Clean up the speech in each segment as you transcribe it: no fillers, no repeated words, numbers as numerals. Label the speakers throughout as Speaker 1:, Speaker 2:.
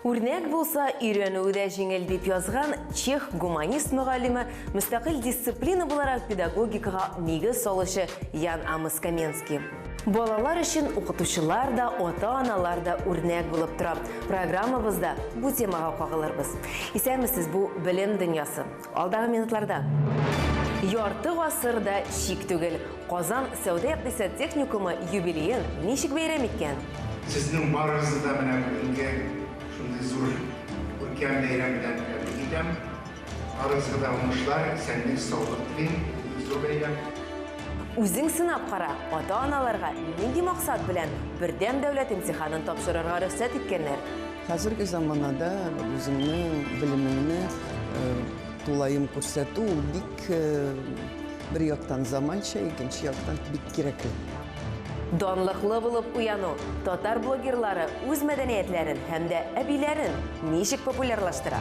Speaker 1: Үрнәк булса, өйрәнүе дә җиңел, дип язган чех гуманист мөгаллиме, мөстәкыйль дисциплина буларак педагогикага нигез салучы Ян Амос Коменский. Балалар өчен укытучылар да, ата-аналар да үрнәк булып тора. Программабызда бу темага кагылырбыз. Исәнмесез, бу Белем дөньясы. Алдагы минутларда. Ярты гасыр да чик түгел. Казан сәүдә-икътисад техникумы юбилеен ничек бәйрәм иткән?
Speaker 2: Сезнең барыгызны да менә бүгенге шундый зур күркәм бәйрәм белән тәбрик итәм. Барыгызга да уңышлар, исәнлек, саулык телим. Бу бик зур бәйрәм.
Speaker 1: Үзең сынап кара, ата-аналарга нинди максат белән бердәм дәүләт имтиханын тапшырырга рөхсәт иткәннәр?
Speaker 3: Хәзерге заманада үзеңнең белемеңне тулаем күрсәтү ул бик бер яктан заманча, икенче яктан бик кирәкле.
Speaker 1: Данлыклы булып уяну, татар блогерлары үз мәдәниятләрен һәм дә әбиләрен ничек популярлаштыра?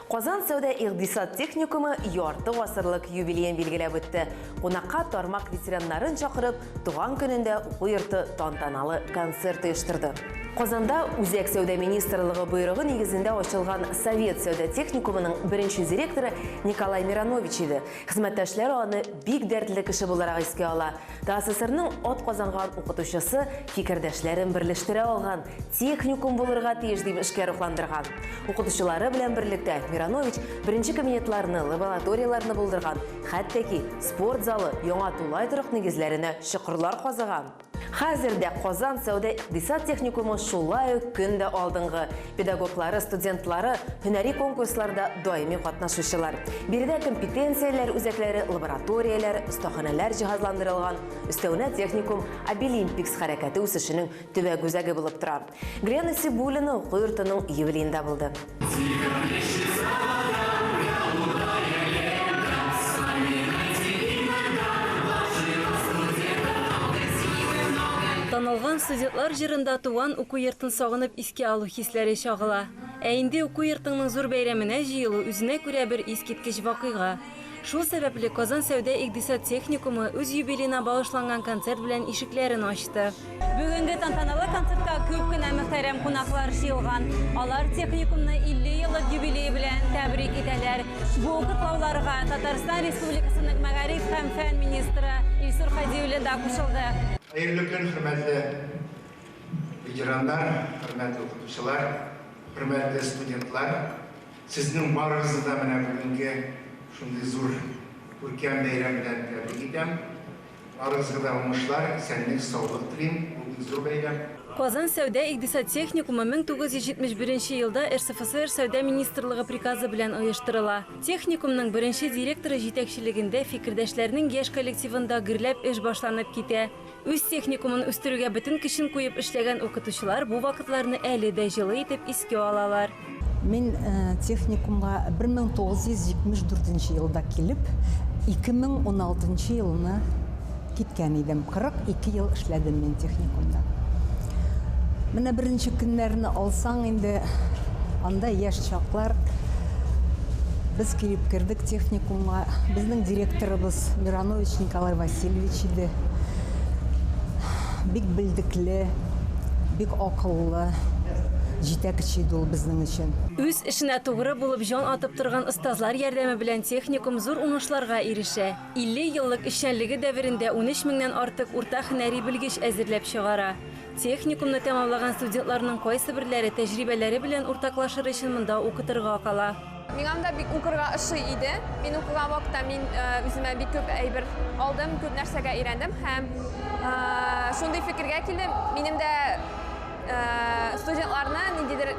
Speaker 1: Казан сәүдә-икъдисад техникумы ярты гасырлык юбилеен билгеләп үтте. Кунакка тармак ветераннарын чакырып, туган көнендә уку йорты тантаналы концерт оештырды. Казанда Үзәк сәүдә министрлыгы боерыгы нигезендә ачылган Совет сәүдә техникумының беренче директоры Николай Миронович иде. Хезмәттәшләре аны бик дәртле кеше буларак искә ала. ТАССРның атказанган укытучысы фикердәшләрен берләштерә алган техникум булырга тиеш дип эшкә рухландырган. Укытучылары белән берлектә Миронович беренче кабинетларны, лабораторияләрне булдырган, хәтта ки спорт залы, яңа тулай торак нигезләренә чокырлар казыган. Хәзер дә Казан сәүдә-икътисад техникумы шулай ук көн дә алдынгы. Педагоглары, студентлары һөнәри конкурсларда даими катнашучылар. Биредә компетенцияләр үзәкләре, лабораторияләр, остаханәләр җиһазландырылган. Өстәвенә техникум Абилимпикс хәрәкәте үсешенең төбәк үзәге булып тора. Грена Сибуллина уку йортының юбилеенда булды.
Speaker 4: Танылган студентлар җырында туган уку йортын сагынып искә алу хисләре чагыла. Ә инде уку йортыңның зур бәйрәменә җыелу үзенә күрә бер искиткеч вакыйга. Шул сәбәпле Казан сәүдә-икъдисад техникумы үз юбилеена багышланган концерт белән ишекләрен ачты. Бүгенге тантаналы концертка күп кенә мөхтәрәм кунаклар җыелган. Алар техникумны 50 еллык юбилее белән тәбрик итәләр. Бу котлауларга Татарстан Республикасының мәгариф һәм фән министры Илсур Һадиуллин да кушылды.
Speaker 2: Хәерле көн, хөрмәтле ветераннар, хөрмәтле укытучылар, хөрмәтле студентлар! Сезнең барыгызны да менә бүгенге шундый зур күркәм бәйрәм белән тәбрик итәм. Барыгызга да уңышлар, исәнлек, саулык телим. Бу бик зур бәйрәм.
Speaker 4: Казан сәүдә-икъдисад техникумы 1971 елда РСФСР Сәүдә министрлыгы приказы белән оештырыла. Техникумның беренче директоры җитәкчелегендә фикердәшләрнең яшь коллективында гөрләп эш башланып китә. Үз техникумын үстерүгә бөтен көчен куеп эшләгән укытучылар бу вакытларны әле дә җылы итеп искә алалар.
Speaker 5: Мин техникумга 1974 нче елда килеп, 2016 нчы елны киткән идем. 42 ел эшләдем мин техникумда. Менә беренче көннәрне алсаң инде, анда яшь чаклар. Без килеп кердек техникумга. Безнең директорыбыз Миронович Николай Васильевич иде. Бик белдекле, бик акыллы җитәкче иде ул безнең өчен.
Speaker 4: Үз эшенә тугры булып җан атып торган остазлар ярдәме белән техникум зур уңышларга ирешә. 50 еллык эшчәнлеге дәверендә 13 меңнән артык урта һөнәри белгеч әзерләп чыгара. Техникумны тәмамлаган студентларның кайсыберләре тәҗрибәләре белән уртаклашыр өчен монда укытырга кала.
Speaker 6: Миңа монда бик укырга ошый иде. Мин укыган вакытта мин үземә бик күп әйбер алдым, күп нәрсәгә өйрәндем һәм шундый фикергә килдем, минем дә студентларны ниндидер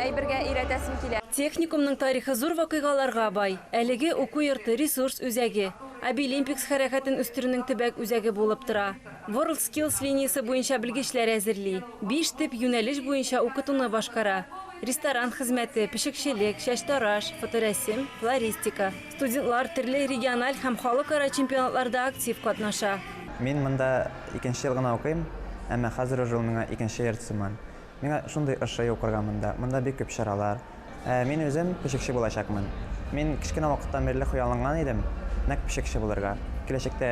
Speaker 6: әйбергә өйрәтәсем килә.
Speaker 4: Техникумның тарихы зур вакыйгаларга бай. Әлеге уку йорты ресурс үзәге, Абилимпикс хәрәкәтен үстерүнең төбәк үзәге булып тора. WorldSkills линиясе буенча белгечләр әзерли, биш төп юнәлеш буенча укытуны башкара, ресторан хезмәте, пешекчелек, чәчтараш, фоторәсем, флористика. Студентлар төрле региональ һәм халыкара чемпионатларда актив катнаша.
Speaker 7: Мин монда икенче ел гына укыйм, әмма хәзер уже ул миңа икенче йорт сыман. Миңа шундый ошый укырга монда. Монда бик күп чаралар. Ә мин үзем пешекче булачакмын. Мин кечкенә вакыттан бирле хыялланган идем. Нәкъ пешекче булырга. Киләчәктә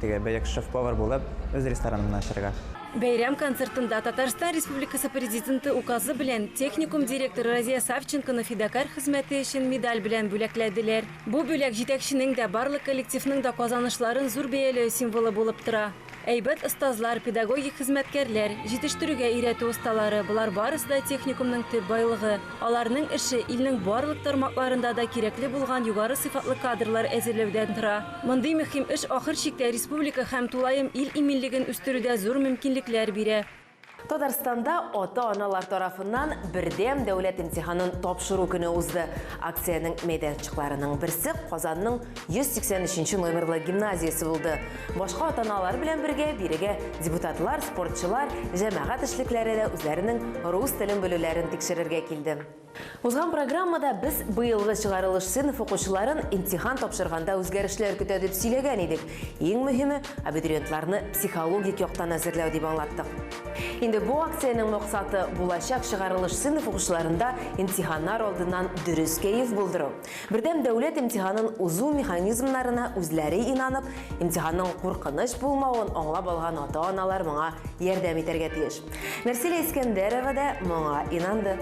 Speaker 7: теге бөек шеф-повар булып, үз ресторанымны ачарга.
Speaker 4: Бәйрәм концертында Татарстан Республикасы Президенты указы белән техникум директоры Разия Савченконы фидакарь хезмәте өчен медаль белән бүләкләделәр. Бу бүләк җитәкченең дә, барлык коллективның да казанышларын зур бәяләү символы булып тора. Әйбәт остазлар, педагогик хезмәткәрләр, җитештерүгә өйрәтү осталары, болар барысы да техникумның төп байлыгы. Аларның эше илнең барлык тармакларында да кирәкле булган югары сыйфатлы кадрлар әзерләүдән тора. Мондый мөһим эш ахыр чиктә республика һәм тулаем ил иминлеген үстерүдә зур мөмкинлекләр бирә.
Speaker 1: Татарстанда ата-аналар тарафыннан бердәм дәүләт имтиханын тапшыру көне узды. Акциянең мәйданчыкларының берсе Казанның 183 нче номерлы гимназиясе булды. Башка ата-аналар белән бергә бирегә депутатлар, спортчылар, җәмәгать эшлекләре дә үзләренең рус телен белүләрен тикшерергә килде. Узган программада без быелгы чыгарылыш сыйныф укучыларын имтихан тапшырганда үзгәрешләр көтә дип сөйләгән идек. Иң мөһиме, абитуриентларны психологик яктан әзерләү дип аңлаттык. Инде бу акциянең максаты булачак чыгарылыш сыйныф укучыларында имтиханнар алдыннан дөрес кәеф булдыру. Бердәм дәүләт имтиханын узу механизмнарына үзләре инанып, имтиханның куркыныч булмавын аңлап алган ата-аналар моңа ярдәм итәргә тиеш. Нәрсилә Искәндәрова да моңа инанды.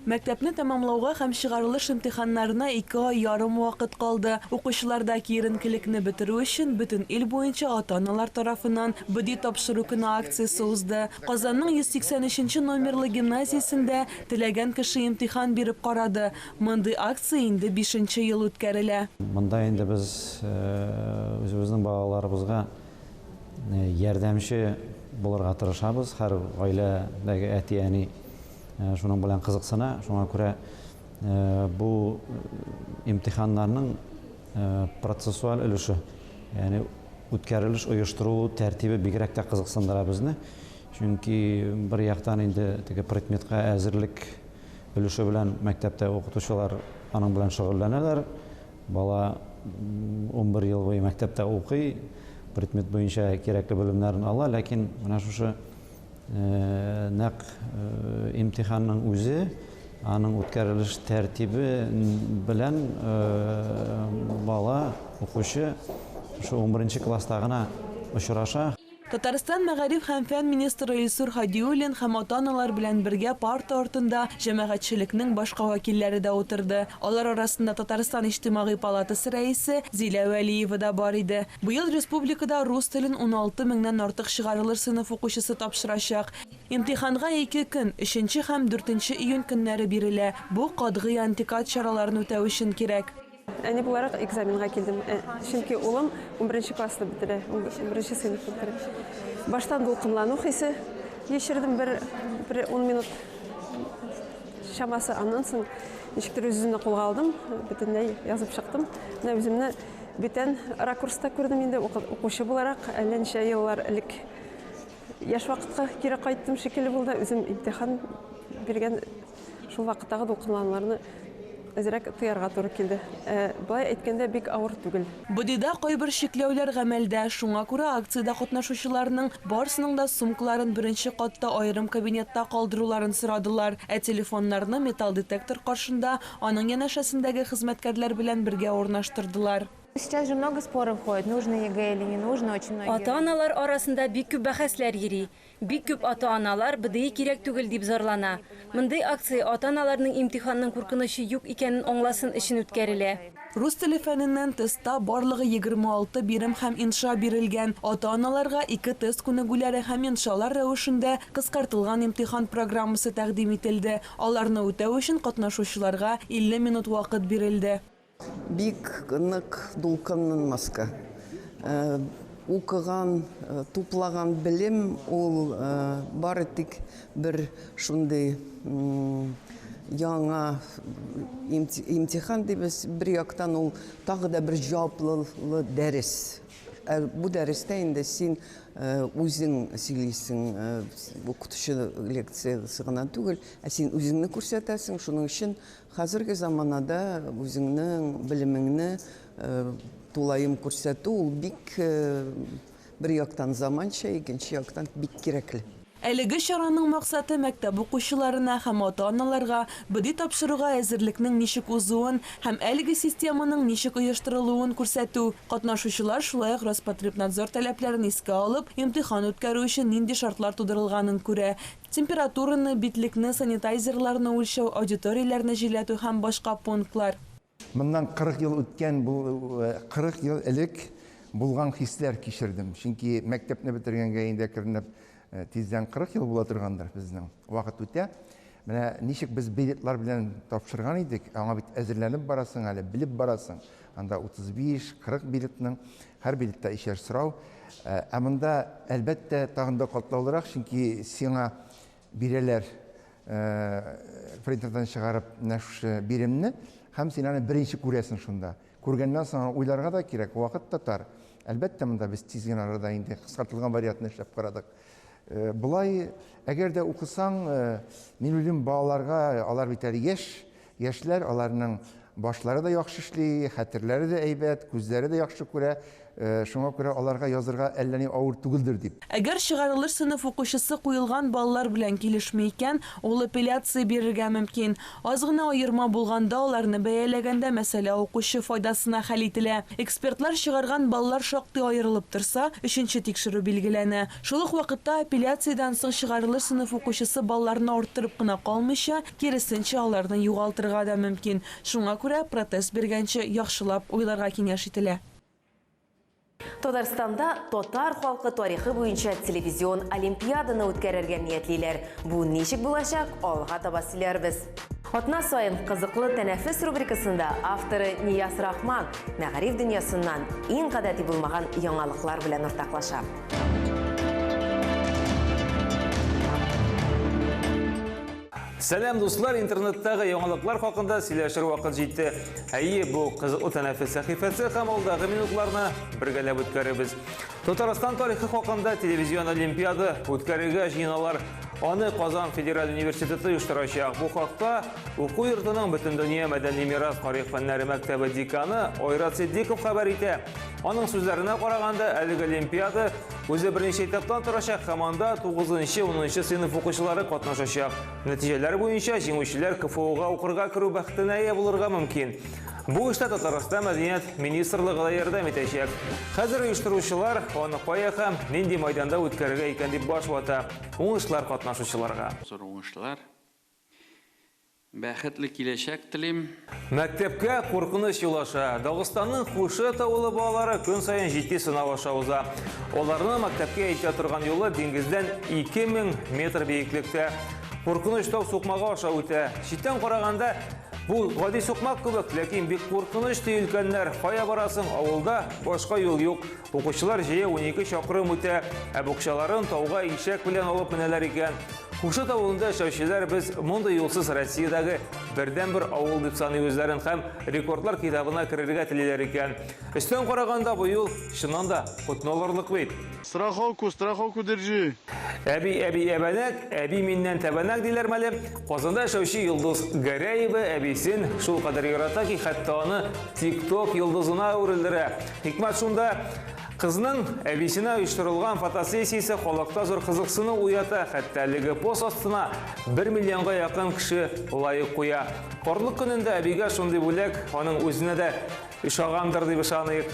Speaker 8: Мәктәпне тәмамлауга һәм чыгарылыш имтиханнарына ике ай ярым вакыт калды. Укучыларда киеренкелекне бетерү өчен бөтен ил буенча ата-аналар тарафыннан БДИ тапшыру көне акциясе узды. Казанның 183 нче номерлы гимназиясендә теләгән кеше имтихан биреп карады. Мондый акция инде бишенче ел үткәрелә.
Speaker 9: Монда инде без үзебезнең балаларыбызга Ярдәмче булырга тырышабыз. Һәр гаиләдәге әти-әни шуның белән кызыксына. Шуңа күрә бу имтиханнарның процессуаль өлеше, ягъни үткәрелеш, оештырылу тәртибе бигрәк тә кызыксындыра безне. Чөнки бер яктан инде теге предметка әзерлек өлеше белән мәктәптә укытучылар аның белән шөгыльләнәләр. Бала 11 ел буе мәктәптә укый, предмет буенча кирәкле белемнәрен ала, ләкин менә шушы нәкъ имтиханның үзе, аның үткәрелеш тәртибе белән бала, укучы шушы 11 класста гына очраша.
Speaker 8: Татарстан мәгариф һәм фән министры Илсур Һадиуллин һәм ата-аналар белән бергә парта артында җәмәгатьчелекнең башка вәкилләре дә утырды. Алар арасында Татарстан Иҗтимагый палатасы рәисе Зилә Вәлиева да бар иде. Быел республикада рус телен 16 меңнән артык чыгарылыш сыйныф укучысы тапшырачак. Имтиханга ике көн, өченче һәм дүртенче июнь көннәре бирелә. Бу катгый антикат чараларын үтәү өчен кирәк.
Speaker 10: Әни буларак экзаменга килдем. Э, чөнки улым 11 классны бетерә, 11 сыйныфны бетерә. Баштан дулкынлану хисе кичердем бер бер 10 минут чамасы. Аннан соң ничектер үз-үземне кулга алдым, бөтенләй язып чыктым. Менә үземне бүтән ракурста күрдем инде укучы буларак, әллә ничә еллар элек яшь вакытка кире кайттым шикелле булды. Үзем имтихан биргән Шул вакыттагы дулкынлануларны әзрәк тыярга туры килде. Ә болай әйткәндә, бик авыр түгел.
Speaker 8: БДИда кайбер чикләүләр гамәлдә, шуңа күрә акциядә катнашучыларның барысының да сумкаларын беренче катта аерым кабинетта калдыруларын сорадылар, ә телефоннарны металл детектор каршында аның янәшәсендәге хезмәткәрләр белән бергә урнаштырдылар.
Speaker 6: Сейчас же много споров ходит, нужно ЕГЭ или не нужно, очень многие.
Speaker 4: Ата-аналар арасында бик күп бәхәсләр йөри. Бик күп ата-аналар БДИ кирәк түгел дип зарлана. Мондый акция ата-аналарның имтиханның куркынычы юк икәнен аңласын өчен үткәрелә.
Speaker 8: Рус теле фәненнән тестта барлыгы 26 бирем һәм инша бирелгән. Ата-аналарга ике тест күнегүләре һәм иншалар рәвешендә кыскартылган имтихан программасы тәкъдим ителде. Аларны үтәү өчен катнашучыларга 50 минут вакыт бирелде.
Speaker 3: Бик нык дулкынланмаска. Укыган, туплаган белем ул бары тик бер шундый яңа имтихан дибез. Бер яктан ул тагы да бер җаваплы дәрес. Ә бу дәрестә инде син үзең сөйлисең, укытучы лекциясе гына түгел, ә син үзеңне күрсәтәсең. Шуның өчен Хәзерге заманада үзеңнең белемеңне тулаем күрсәтү ул бик бер яктан заманча, икенче яктан бик кирәкле.
Speaker 8: Әлеге чараның максаты мәктәп укучыларына һәм ата-аналарга БДИ тапшыруга әзерлекнең ничек узуын һәм әлеге системаның ничек оештырылуын күрсәтү. Катнашучылар шулай ук Роспотребнадзор таләпләрен искә алып, имтихан үткәрү өчен нинди шартлар тудырылганын күрә. Температураны, битлекне, санитайзерларны үлчәү, аудиторияләрне җилләтү һәм башка пунктлар.
Speaker 11: Моннан 40 ел үткән, 40 ел элек булган хисләр кичердем. Чөнки мәктәпне бетергәнгә инде әкренләп тиздән 40 ел була торгандыр безнең. Вакыт үтә. Менә ничек без билетлар белән тапшырган идек, аңа бит әзерләнеп барасың әле, белеп барасың. Анда 35, 40 билетның, һәр билетта ишәр сорау. Ә монда, әлбәттә, тагын да катлаулырак, чөнки сиңа бирәләр принтердан чыгарып менә шушы биремне һәм син аны беренче күрәсең шунда. Күргәннән соң уйларга да кирәк, вакыт та тар. Әлбәттә, монда без тиз генә арада инде кыскартылган вариантны эшләп карадык. Болай, әгәр дә укысаң, мин уйлыйм, балаларга, алар бит әле яшь, яшьләр, аларның башлары да яхшы эшли, хәтерләре дә әйбәт, күзләре дә яхшы күрә. Шуңа күрә аларга язырга әллә ни авыр түгелдер дип.
Speaker 8: Әгәр чыгарылыш сыйныф укучысы куелган баллар белән килешми икән, ул апелляция бирергә мөмкин. Аз гына аерма булганда, аларны бәяләгәндә мәсьәлә укучы файдасына хәл ителә. Экспертлар чыгарган баллар шактый аерылып торса, өченче тикшерү билгеләнә. Шул ук вакытта апелляциядән соң чыгарылыш сыйныф укучысы балларны арттырып кына калмыйча, киресенчә, аларны югалтырга да мөмкин. Шуңа күрә протест биргәнче яхшылап уйларга киңәш ителә.
Speaker 1: Татарстанда татар халкы тарихы буенча телевизион олимпиаданы үткәрергә ниятлиләр. Бу ничек булачак, алга таба сөйләрбез. Атна саен кызыклы тәнәфес рубрикасында авторы Нияз Рахман мәгариф дөньясыннан иң гадәти булмаган яңалыклар белән уртаклаша.
Speaker 12: Сәлам, дуслар! Интернеттагы яңалыклар хакында сөйләшер вакыт җитте. Әйе, бу кызыклы тәнәфес сәхифәсе һәм алдагы минутларны бергәләп үткәрербез. Татарстан тарихы хакында телевизион олимпиада үткәрергә җыеналар. Аны Казан федераль университеты оештырачак. Бу хакта уку йортының Бөтендөнья мәдәни мирас тарих фәннәре мәктәбе деканы Айрат Ситдиков хәбәр итә. Аның сүзләренә караганда, әлеге олимпиада үзе берничә этаптан торачак һәм анда 9-10 сыйныф укучылары катнашачак. Нәтиҗәләр буенча җиңүчеләр КФУга укырга керү бәхетенә ия булырга мөмкин. Бу эштә Татарстан мәдәният министрлыгы да ярдәм итәчәк. Хәзер оештыручылар аны кая һәм нинди майданда үткәрергә икән дип баш вата. Уңышлар катнашучыларга.
Speaker 13: Зур уңышлар. Бәхетле киләчәк телим.
Speaker 12: Мәктәпкә куркыныч юл аша. Дагыстанның Хушет авылы балалары көн саен җитди сынау аша уза. Аларны мәктәпкә илтә торган юлы диңгездән 2000 метр биеклектә. Куркыныч тау сукмагы аша үтә. Читтән караганда бу гади сукмак кебек, ләкин бик куркыныч ди өлкәннәр. Кая барасың, авылда башка юл юк. Укучылар җәяү 12 чакрым үтә, ә букчаларын тауга ишәк белән алып менәләр икән. Хушет авылында яшәүчеләр без мондый юлсыз Россиядәге бердәнбер авыл дип саный үзләрен һәм рекордлар китабына керергә телиләр икән. Өстән караганда бу юл чыннан да котны алырлык бит.
Speaker 14: Страховку, страховку держи.
Speaker 12: Әби, әби, әбәнәк, әби миннән тәбәнәк диләр мәле. Казанда яшәүче Йолдыз Гәрәева әбисен шулкадәр ярата ки, хәтта аны TikTok йолдызына әверелдерә. Хикмәт шунда, кызның әбисенә оештырылган фотосессиясе халыкта зур кызыксыну уята, хәтта әлеге пост астына 1 миллионга якын кеше лайк куя. Карлык көнендә әбигә шундый бүләк аның үзенә дә ошагандыр дип ышаныйк.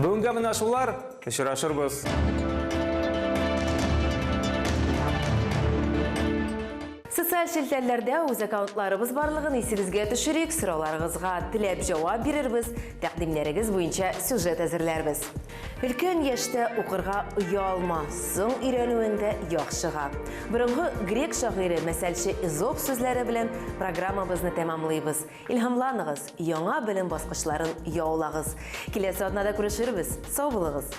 Speaker 12: Бүгенгә менә шулар, очрашырбыз.
Speaker 1: Социаль челтәрләрдә үз аккаунтларыбыз барлыгын исегезгә төшерик, сорауларыгызга теләп җавап бирербез, тәкъдимнәрегез буенча сюжет әзерләрбез. Өлкән яшьтә укырга оялма, соң өйрәнүең дә яхшыга. Борынгы грек шагыйре мәсәлче Эзоп сүзләре белән программабызны тәмамлыйбыз. Илһамланыгыз, яңа белем баскычларын яулагыз. Киләсе атнада күрешербез. Сау булыгыз.